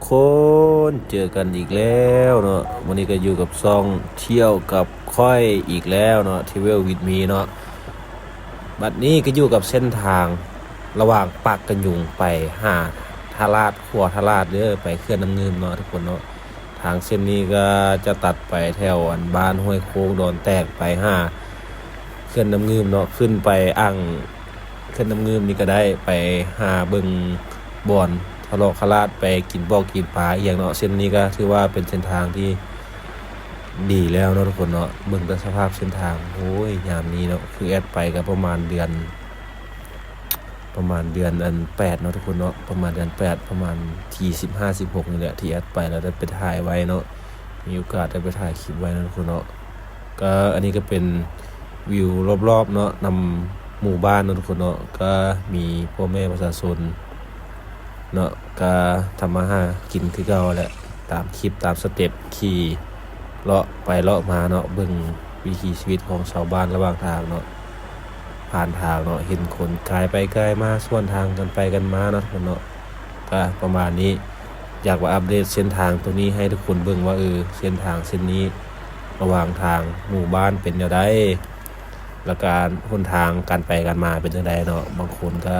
ຄົນ ເຈີກັນອີກແລ້ວເນາະ, ມື້ນີ້ກໍຢູ່ກັບຊ່ອງທ່ຽວກັບຂ້ອຍອີກແລ້ວເນາະ Travel with me ເນາະ. ບັດນີ້ກໍຢູ່ກັບເສັ້ນທາງລະຫວ່າງປາກກະຍຸງໄປຫາທ່າລາດ, ຂົວທ່າລາດເດີ, ໄປເຂື່ອນນ້ຳງື່ມເນາະທຸກຄົນເນາະ. ທາງເສັ້ນນີ້ກໍຈະຕັດໄປແຖວອັນບ້ານຫ້ວຍໂຄ້ງດອນແຕກ ໄປຫາເຂື່ອນນ້ຳງື່ມເນາະ, ຂຶ້ນໄປອ່າງ ເຂື່ອນນ້ຳງື່ມນີ້ກໍໄດ້ ໄປຫາເບິ່ງບ່ອນທະເລາະຄະລາດ ໄປກິນປອກກິນປາອີ່ຫຍັງເນາະ. ເສັ້ນນີ້ກໍຖືວ່າເປັນເສັ້ນທາງທີ່ດີແລ້ວເນາະທຸກຄົນເນາະ. ເບິ່ງແຕ່ສະພາບເສັ້ນທາງ ໂອ້ຍ ຍາມນີ້ເນາະ ຄືແອດໄປກໍປະມານເດືອນ ປະມານເດືອນອັນແປດເນາະທຸກຄົນເນາະ, ປະມານເດືອນແປດ ປະມານທີສິບຫ້າ ສິບຫົກນີ້ແຫຼະ ທີ່ແອດໄປ ແລ້ວໄດ້ໄປຖ່າຍໄວ້ເນາະ, ມີໂອກາດໄດ້ໄປຖ່າຍຄລິບໄວ້ເນາະທຸກຄົນເນາະ. ກໍອັນນີ້ກໍເປັນວິວລອບໆເນາະ ນຳໝູ່ບ້ານເນາະທຸກຄົນເນາະ. ກໍມີພໍ່ແມ່ປະຊາຊົນເນາະ ກໍທຳມາຫາກິນຄືເກົ່າແຫຼະ ຕາມຄລິບຕາມສະເຕັບ ຂີ່ເລາະໄປເລາະມາເນາະ, ເບິ່ງວິຖີຊີວິດຂອງຊາວບ້ານລະຫວ່າງທາງເນາະ, ຜ່ານທາງເນາະ ເຫັນຄົນກາຍໄປກາຍມາ ສວນທາງກັນໄປກັນມາເນາະທຸກຄົນເນາະ. ກໍປະມານນີ້ ຢາກມາອັບເດດເສັ້ນທາງໂຕນີ້ໃຫ້ທຸກຄົນເບິ່ງວ່າ ເອີ ເສັ້ນທາງເສັ້ນນີ້ລະຫວ່າງທາງໝູ່ບ້ານເປັນແນວໃດ ແລ້ວການຫົນທາງການໄປການມາເປັນຈັ່ງໃດເນາະ. ບາງຄົນກໍ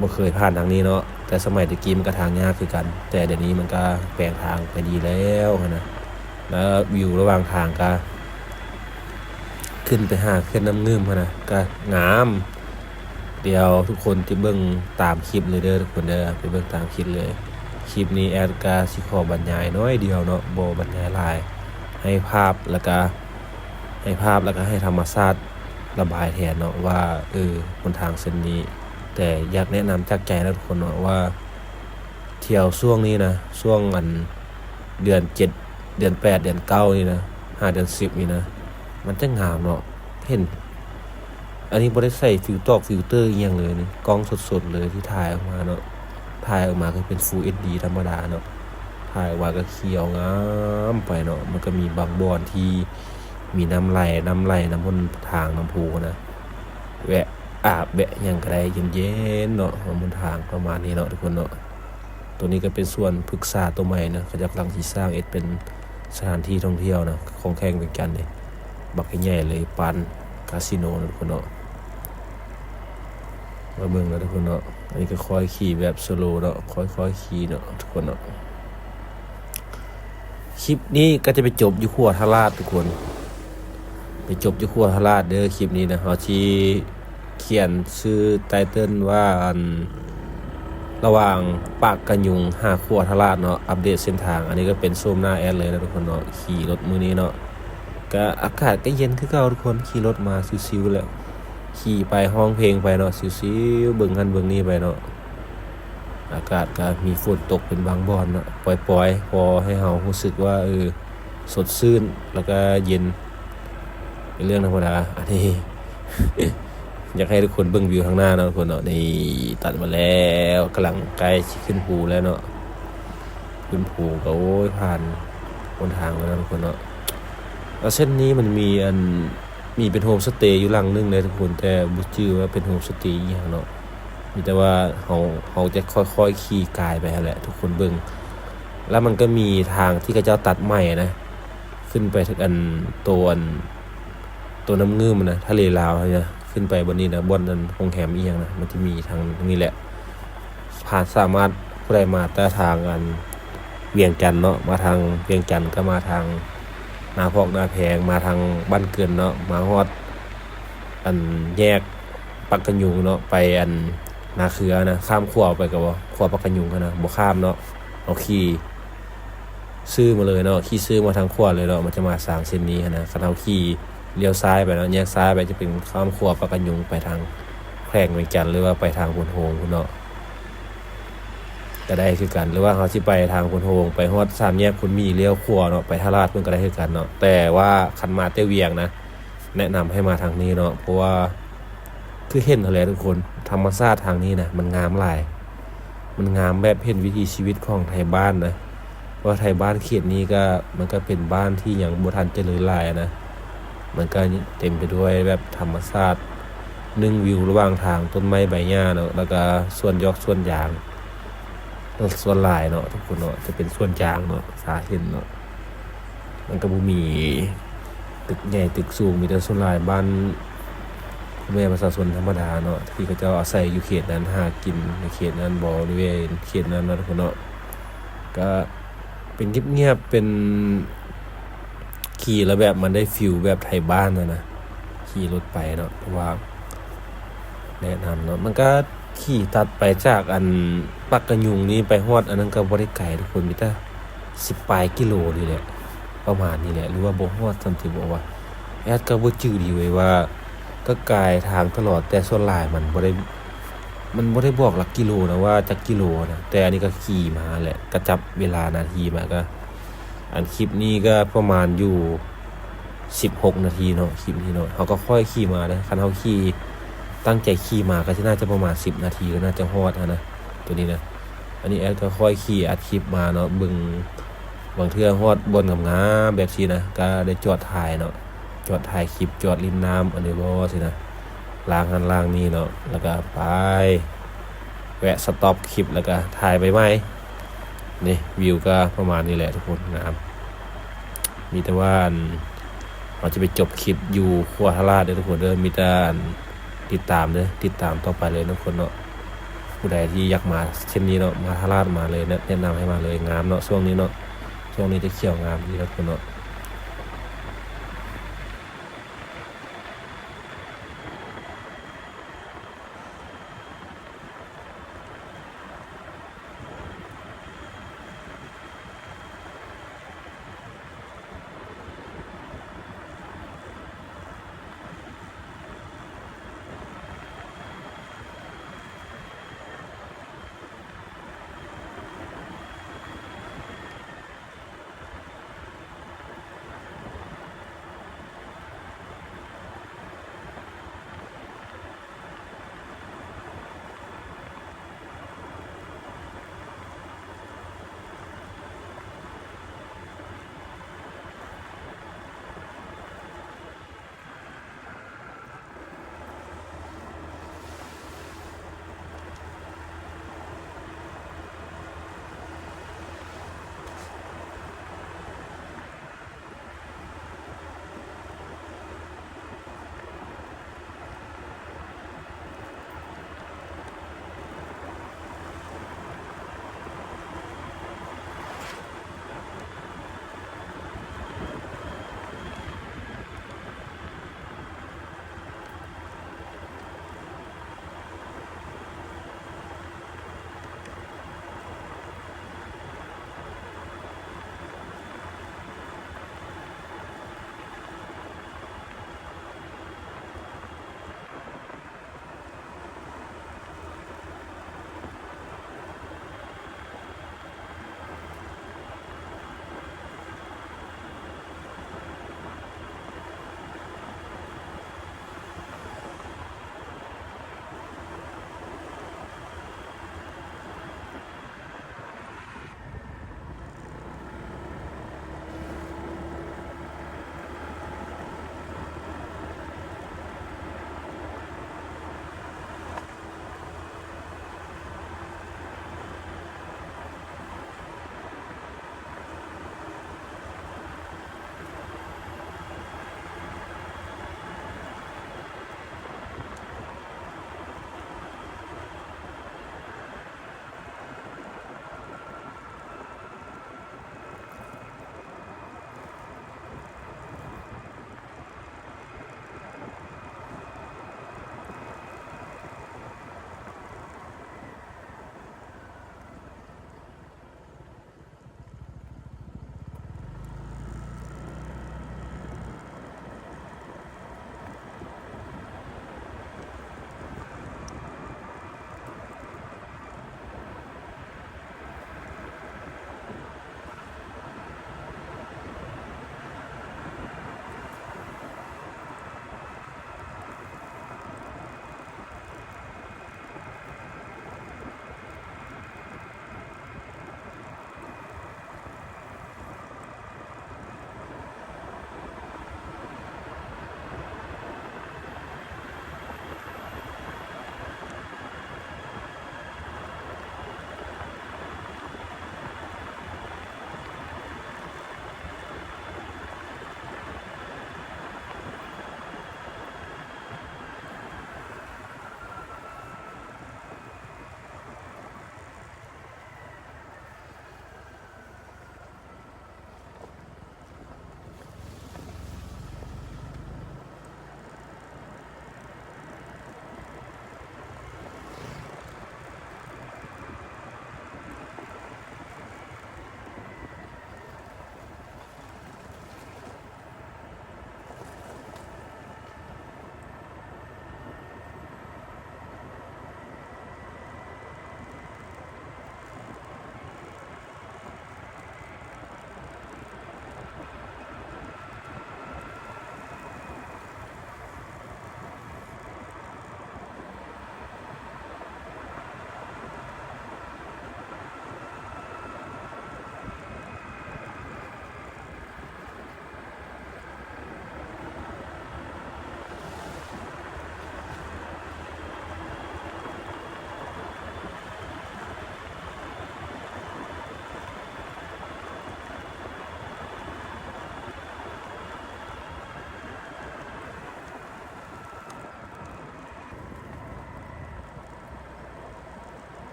ບໍ່ເຄີຍຜ່ານທາງນີ້ເນາະ, ແຕ່ສະໄໝແຕ່ກີ້ມັນກໍທາງຍາກຄືກັນ, ແຕ່ດຽວນີ້ມັນກໍແປງທາງໄປດີແລ້ວຫັ້ນນະ. ແລ້ວວິວລະຫວ່າງທາງກໍຂຶ້ນໄປຫາເຂື່ອນນ້ຳງື່ມຫັ້ນນະ ກໍງາມ. ດຽວທຸກຄົນຈະເບິ່ງຕາມຄລິບເລີຍເດີທຸກຄົນເດີ, ໄປເບິ່ງຕາມຄລິບເລີຍ. ຄລິບນີ້ແອດກະຊິຂໍບັນຍາຍໜ້ອຍດຽວເນາະ, ບໍ່ບັນຍາຍຫຼາຍ, ໃຫ້ພາບແລ້ວກະ ໃຫ້ພາບແລ້ວກະໃຫ້ທຳມະຊາດລະບາຍແທນເນາະ ວ່າ ເອີ ຫົນທາງເສັ້ນນີ້. ແຕ່ຢາກແນະນຳຈາກໃຈເນາະທຸກຄົນເນາະ ວ່າ ທ່ຽວຊ່ວງນີ້ນະ ຊ່ວງອັນເດືອນເຈັດ ເດືອນແປດ ເດືອນເກົ້ານີ້ນະ ຫາເດືອນສິບນີ້ນະ ມັນຈະງາມເນາະ. ເຫັນ ອັນນີ້ບໍ່ໄດ້ໃສ່ຟິວຕອກຟິວເຕີອີ່ຫຍັງເລີຍນີ້, ກ້ອງສົດໆເລີຍທີ່ຖ່າຍອອກມາເນາະ, ຖ່າຍອອກມາກໍເປັນ Full ເອັດດີ ທຳມະດາເນາະ, ຖ່າຍອອກມາກໍຂຽວງາມໄປເນາະ. ມັນກໍມີບາງບ່ອນທີ່ມີນ້ຳໄຫຼ, ນ້ຳໄຫຼນຳຫົນທາງນຳພູນະ, ແວະອາບແວະຫຍັງກໍໄດ້ ເຢັນໆເນາະ ຫົນທາງປະມານນີ້ເນາະທຸກຄົນເນາະ. ໂຕນີ້ກໍເປັນສວນພຶກສາໂຕໃໝ່ນະ, ເຂົາເຈົ້າກຳລັງຊິສ້າງເຮັດເປັນສະຖານທີ່ທ່ອງທ່ຽວນະ ຂອງແຂວງວຽງຈັນນີ້, ບັກໃຫຍ່ເລີຍ ປານກາສິໂນນະທຸກຄົນເນາະ. ມາເບິ່ງນະທຸກຄົນເນາະ, ອັນນີ້ກໍຄ່ອຍຂີ່ແບບ slow ເນາະ, ຄ່ອຍໆຂີ່ເນາະທຸກຄົນເນາະ. ຄລິບນີ້ກໍຈະໄປຈົບຢູ່ຂົວທ່າລາດທຸກຄົນ, ໄປຈົບຢູ່ຂົວທ່າລາດເດີ. ຄລິບນີ້ນະ ເຮົາຊິຂຽນຊື່ title ວ່າ ອັນ ລະຫວ່າງປາກກະຍຸງຫາຂົວທ່າລາດເນາະ, ອັບເດດເສັ້ນທາງ. ອັນນີ້ກໍເປັນໂສມໜ້າແອດເລີຍນະທຸກຄົນເນາະ, ຂີ່ລົດມື້ນີ້ເນາະ. ກໍອາກາດກໍເຢັນຄືເກົ່າທຸກຄົນ, ຂີ່ລົດມາຊິວໆແຫຼະ, ຂີ່ໄປຮ້ອງເພງໄປເນາະ, ຊິວໆເບິ່ງຫັ້ນເບິ່ງນີ້ໄປເນາະ. ອາກາດກໍມີຝົນຕົກເປັນບາງບ່ອນເນາະ, ປ່ອຍໆ ພໍໃຫ້ເຮົາຮູ້ສຶກວ່າ ເອີ ສົດຊື່ນ ແລ້ວກໍເຢັນ ເປັນເລື່ອງທຳມະດາ. ອັນນີ້ ຢາກໃຫ້ທຸກຄົນເບິ່ງວິວທາງໜ້າເນາະທຸກຄົນເນາະ. ນີ້ ຕັດມາແລ້ວ, ກຳລັງໃກ້ຊິຂຶ້ນພູແລ້ວເນາະ, ຂຶ້ນພູກໍ ໂອ້ຍ ຜ່ານຫົນທາງແລ້ວເນາະທຸກຄົນເນາະ. ແລ້ວເສັ້ນນີ້ມັນມີ ອັນ ມີເປັນໂຮມສະເຕຢູ່ຫຼັງໜຶ່ງເດ້ທຸກຄົນ, ແຕ່ບໍ່ຈື່ວ່າເປັນໂຮມສະເຕອີ່ຫຍັງເນາະ, ມີແຕ່ວ່າເຮົາ ເຮົາຈະຄ່ອຍໆຂີ່ກາຍໄປຫັ້ນແຫຼະ ທຸກຄົນເບິ່ງ. ແລ້ວມັນກໍມີທາງທີ່ເຂົາເຈົ້າຕັດໃໝ່ນະ, ຂຶ້ນໄປ ອັນ ໂຕ ອັນ ໂຕນ້ຳງື່ມນະ, ທະເລລາວຫັ້ນນະ, ຂຶ້ນໄປບ່ອນນີ້ນະ, ບ່ອນ ອັນ ໂຮງແຮມອີ່ຫຍັງນະ, ມັນຈະມີທາງນີ້ແຫຼະ. ຜ່ານ ສາມາດ ຜູ້ໃດມາແຕ່ທາງ ອັນ ວຽງຈັນເນາະ, ມາທາງວຽງຈັນກໍມາທາງນາພອກນາແພງ, ມາທາງບ້ານເກີນເນາະ, ມາຮອດ ອັນ ແຍກປາກກະຍຸງເນາະ, ໄປ ອັນ ນາເຄືອນະ, ຂ້າມຂົວໄປກໍບໍ່, ຂົວປາກກະຍຸງຫັ້ນນະ, ບໍ່ຂ້າມເນາະ, ເຮົາຂີ່ຊື່ມາເລີຍເນາະ, ຂີ່ຊື່ມາທາງຂວາເລີຍເນາະ, ມັນຈະມາສາງເສັ້ນນີ້ຫັ້ນນະ. ຄັນເຮົາຂີ່ລ້ຽວຊ້າຍໄປເນາະ, ແຍກຊ້າຍໄປ ຈະເປັນຂ້າມຂົວປາກກະຍຸງໄປທາງແຂວງວຽງຈັນ ຫຼືວ່າໄປທາງໂພນໂຮງພຸ້ນເນາະ ກໍໄດ້ຄືກັນ. ຫຼືວ່າເຮົາຊິໄປທາງໂພນໂຮງ ໄປຮອດສາມແຍກຄຸນໝີ ລ້ຽວຂວາເນາະ, ໄປທ່າລາດພຸ້ນກໍໄດ້ຄືກັນເນາະ. ແຕ່ວ່າຄັນມາແຕ່ວຽງນະ ແນະນຳໃຫ້ມາທາງນີ້ເນາະ, ເພາະວ່າຄືເຫັນຫັ້ນແຫຼະທຸກຄົນ, ທຳມະຊາດທາງນີ້ນະ ມັນງາມຫຼາຍ, ມັນງາມແບບເຫັນວິຖີຊີວິດຂອງໄທບ້ານນະ. ເພາະວ່າໄທບ້ານເຂດນີ້ກໍ ມັນກໍເປັນບ້ານທີ່ຍັງບໍ່ທັນຈະເລີນຫຼາຍນະ, ມັນກໍເຕັມໄປດ້ວຍແບບທຳມະຊາດ, ໜຶ່ງ ວິວລະຫວ່າງທາງ ຕົ້ນໄມ້ໃບຫຍ້າເນາະ, ແລ້ວກໍສວນຢອກສວນຢາງ. ສ່ວນຫຼາຍເນາະທຸກຄົນເນາະ ຈະເປັນສວນຢາງເນາະ ສາເຫັນເນາະ ມັນກໍບໍ່ມີຕຶກໃຫຍ່ຕຶກສູງ ມີແຕ່ສ່ວນຫຼາຍບ້ານພໍ່ແມ່ປະຊາຊົນທຳມະດາເນາະ ທີ່ເຂົາເຈົ້າອາໄສຢູ່ເຂດນັ້ນ ຫາກິນໃນເຂດນັ້ນ ບໍລິເວນເຂດນັ້ນເນາະທຸກຄົນເນາະ ກະເປັນງຽບໆ ເປັນ ຂີ່ແລ້ວແບບມັນໄດ້ຟີລແບບໄທບ້ານຫັ້ນນະ ຂີ່ລົດໄປເນາະ ເພາະວ່າແນະນຳເນາະ ມັນກະຂີ່ຕັດໄປຈາກອັນປາກກະຍຸງນີ້ໄປຮອດອັນນັ້ນກະບໍ່ໄດ້ໄກທຸກຄົນ ມີແຕ່ສິບປາຍກິໂລນີ້ແຫຼະ ປະມານນີ້ແຫຼະ ຫຼືວ່າບໍ່ຮອດຊ້ຳຕິ ບໍ່ວ່າ ແອດກະບໍ່ຈື່ດີເວີຍວ່າ ກະກາຍທາງຕະຫຼອດ ແຕ່ສ່ວນຫຼາຍມັນບໍ່ໄດ້ ມັນບໍ່ໄດ້ບອກຫຼັກກິໂລນະວ່າຈັກກິໂລນະ ແຕ່ອັນນີ້ກະຂີ່ມາແຫຼະ ກະຈັບເວລານາທີມາກະ ອັນຄລິບນີ້ກະປະມານຢູ່ສິບຫົກນາທີເນາະ ຄລິບນີ້ເນາະ ເຮົາກະຄ່ອຍຂີ່ມາເດີ ຄັນເຮົາຂີ່ ຕັ້ງໃຈຂີ່ມາກະຊິໜ້າຈະປະມານສິບນາທີກະໜ້າຈະຮອດຫັ້ນນະ ໂຕນີ້ນະ ອັນນີ້ແອດກະຄ່ອຍຂີ່ອັດຄລິບມາເນາະ ເບິ່ງ ບາງເທື່ອຮອດບ່ອນງາມໆແບບຊີ້ນະ ກະໄດ້ຈອດຖ່າຍເນາະ ຈອດຖ່າຍຄລິບ ຈອດຫຼິ້ນນ້ຳອັນນີ້ບໍ່ຊີ້ນະ ລ້າງຫັ້ນລ້າງນີ້ເນາະ ແລ້ວກະໄປ ແວະສະຕັອບຄລິບ ແລ້ວກະຖ່າຍໃໝ່ໆ ນີ້ວິວກະປະມານນີ້ແຫຼະທຸກຄົນ ງາມ ມີແຕ່ວ່າອັນ ເຮົາຈະໄປຈົບຄລິບຢູ່ຂົວທາລາດເດີທຸກຄົນເດີ ມີແຕ່ອັນ ຕິດຕາມເດີ ຕິດຕາມຕໍ່ໄປເລີຍເນາະທຸກຄົນເນາະ ຜູ້ໃດທີ່ຢາກມາເສັ້ນນີ້ເນາະ ມາທ່າລາດມາເລີຍ ແນະນຳໃຫ້ມາເລີຍ ງາມເນາະ ຊ່ວງນີ້ເນາະ ຊ່ວງນີ້ຈະຂຽວງາມດີເນາະທຸກຄົນເນາະ.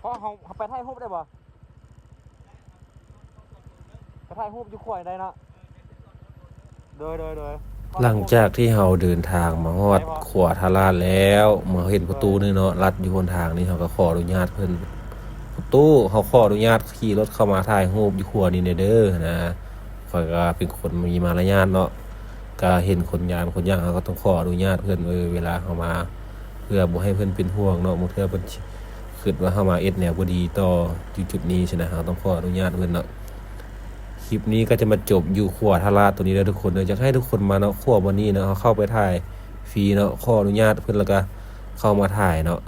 ພໍເຮົາ ເຮົາໄປຖ່າຍຮູບໄດ້ບໍ່? ໄປຖ່າຍຮູບຢູ່ຂົວໄດ້ເນາະ. ໂດຍ ໂດຍ ໂດຍ. ຫຼັງຈາກທີ່ເຮົາເດີນທາງມາຮອດຂົວທ່າລາດແລ້ວ ມາເຫັນພໍ່ຕູ້ນີ້ເນາະ ລັດຢູ່ຫົນທາງນີ້ ເຮົາກໍຂໍອະນຸຍາດເພິ່ນ ພໍ່ຕູ້ ເຮົາຂໍອະນຸຍາດຂີ່ລົດເຂົ້າມາຖ່າຍຮູບຢູ່ຂົວນີ້ແດ່ເດີ ນະ. ຂ້ອຍກໍເປັນຄົນມີມາລະຍາດເນາະ ກໍເຫັນຄົນຍານຄົນຫຍັງ ເຮົາກໍຕ້ອງຂໍອະນຸຍາດເພິ່ນ ເອີ ເວລາເຮົາມາ ເພື່ອບໍ່ໃຫ້ເພິ່ນເປັນຫ່ວງເນາະ. ບາງເທື່ອເພິ່ນຄິດວ່າເຮົາມາເຮັດແນວບໍ່ດີຕໍ່ຈຸດໆນີ້ຊີ້ນະ ເຮົາຕ້ອງຂໍອະນຸຍາດເພິ່ນເນາະ. ຄລິບນີ້ກໍຈະມາຈົບຢູ່ຂົວທ່າລາດຕົວນີ້ເດີທຸກຄົນເດີ. ຢາກໃຫ້ທຸກຄົນມາເນາະ ຂົວບ່ອນນີ້ເນາະ ເຮົາເຂົ້າໄປຖ່າຍຟຣີເນາະ ຂໍອະນຸຍາດເພິ່ນ ແລ້ວກໍເຂົ້າມາຖ່າຍເນາະ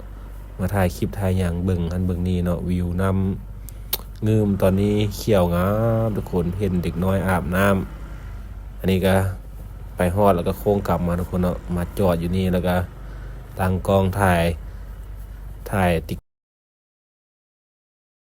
ມາຖ່າຍຄລິບຖ່າຍຫຍັງ ເບິ່ງຫັ້ນເບິ່ງນີ້ເນາະ. ວິວນ້ຳງື່ມຕອນນີ້ຂຽວງາມທຸກຄົນ ເຫັນເດັກນ້ອຍອາບນ້ຳ. ອັນນີ້ກໍໄປຮອດແລ້ວກໍໂຄ້ງກັບມາທຸກຄົນເນາະ ມາຈອດຢູ່ນີ້ ແລ້ວກໍຕັ້ງກ້ອງຖ່າຍ ຖ່າຍຕິກ